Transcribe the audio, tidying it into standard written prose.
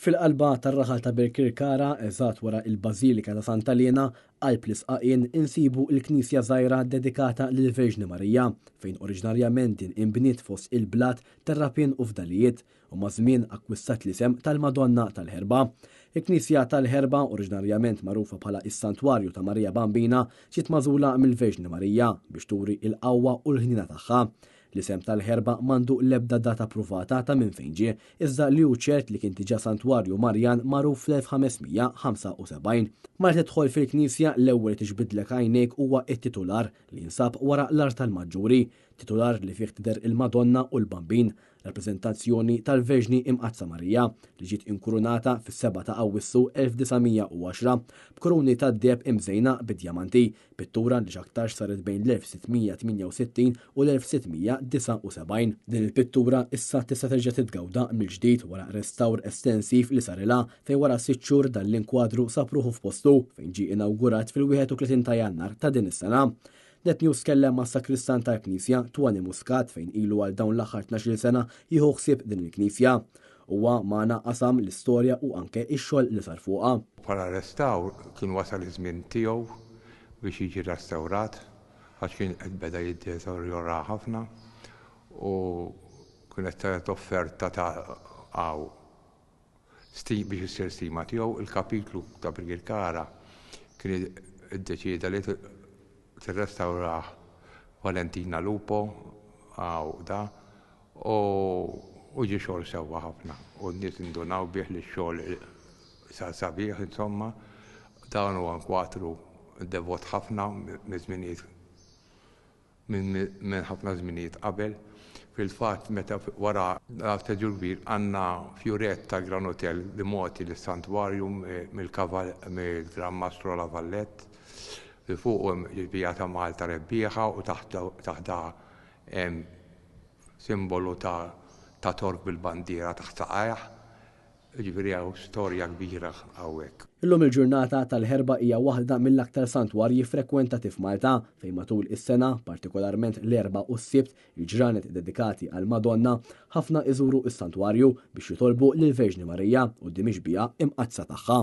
Fil-qalba tar-raħal ta' Birkirkara, eżatt wara il-Bażilika ta' Santa Liena, qalb l-Isqaqien, insibu l-knisja żgħira dedikata lill-Verġni Marija, fejn oriġinarjament din inbniet fost il-blat, terrapien u fdalijiet, u maż-żmien akkwistat l-isem tal-Madonna tal-Ħerba. Il-knisja tal-Ħerba, oriġinarjament magħrufa bħala s-Santwarju ta' Marija Bambina, ġiet magħżula mill-Verġni Marija biex turi l-qawwa u l-ħniena tagħha. L-isem tal-Ħerba m'għandu l-ebda data pruvata ta' minn fejn ġie, iżda li hu ċert li kien diġà santwarju Marjan magħruf fl-1575. Malli tidħol fil-knisja, l-ewwel li tiġbidlek għajnejk huwa t-titular li jinsab wara l-artal maġġuri, titular li fih tidher il-Madonna u l-Bambin, rappreżentazzjoni tal-Verġni Imqaddsa Marija, li ġiet inkurunata fis-7 ta' Awwissu 1910 b'kuruni tad-deheb imżejna bid-djamanti, pittura li x'aktarx saret bejn l-1668 u l-1679. Din il-pittura issa tista' terġa' titgawda mill-ġdid wara restawr estensiv li sarilha fejn wara sitt xhur dan l-inkwadru sab ruħu f'postu fejn ġie inawgurat fil-31 ta' Jannar ta' din is-sena. Net News tkellem mas-sakristan tal-Knisja, Tony Muscat, fejn ilu għal dawn l-aħħar 12-il sena jieħu ħsieb din il-Knisja. Huwa magħna qasam l-istorja u anke x-xogħol li sar fuqha. Bħala restawr kien wasal iż-żmien tiegħu biex jiġi restawrat għax kien qed beda jiddeterjora ħafna u kienet saret offerta ta' hawn biex issir stima tiegħu, il-kapitlu ta' Birkirkara kien iddeċieda li tirrestawrah Valentina Lupo hawn da u u ġie xogħol sewwa ħafna u n-nies indunaw bih li x-xogħol sar sabiħ insomma. Dan huwa nkwatru devot ħafna miż-żminijiet minn ħafna żminijiet qabel. Fil-fatt meta wara l-Assedju l-Kbir għandna fjurett tal-Gran Hotel li mogħti lis-Santwarju mill-Gran Mastro La Vallette li fuqu hemm il-Via ta' Malta rebbieħa u taħtha hemm simbolu ta' Tork bil-bandiera taħt saqajh. Jiġifieri hawn storja kbira hawnhekk. Illum il-ġurnata tal-Ħerba hija waħda mill-aktar santwarji frekwentati f'Malta, fejn matul is-sena, partikolarment l-Erbgħa u s-Sibt, il-ġranet dedikati għall-Madonna, ħafna iżuru s-santwarju biex jitolbu lill-Verġni Marija quddiem ix-xbieha Imqaddsa tagħha.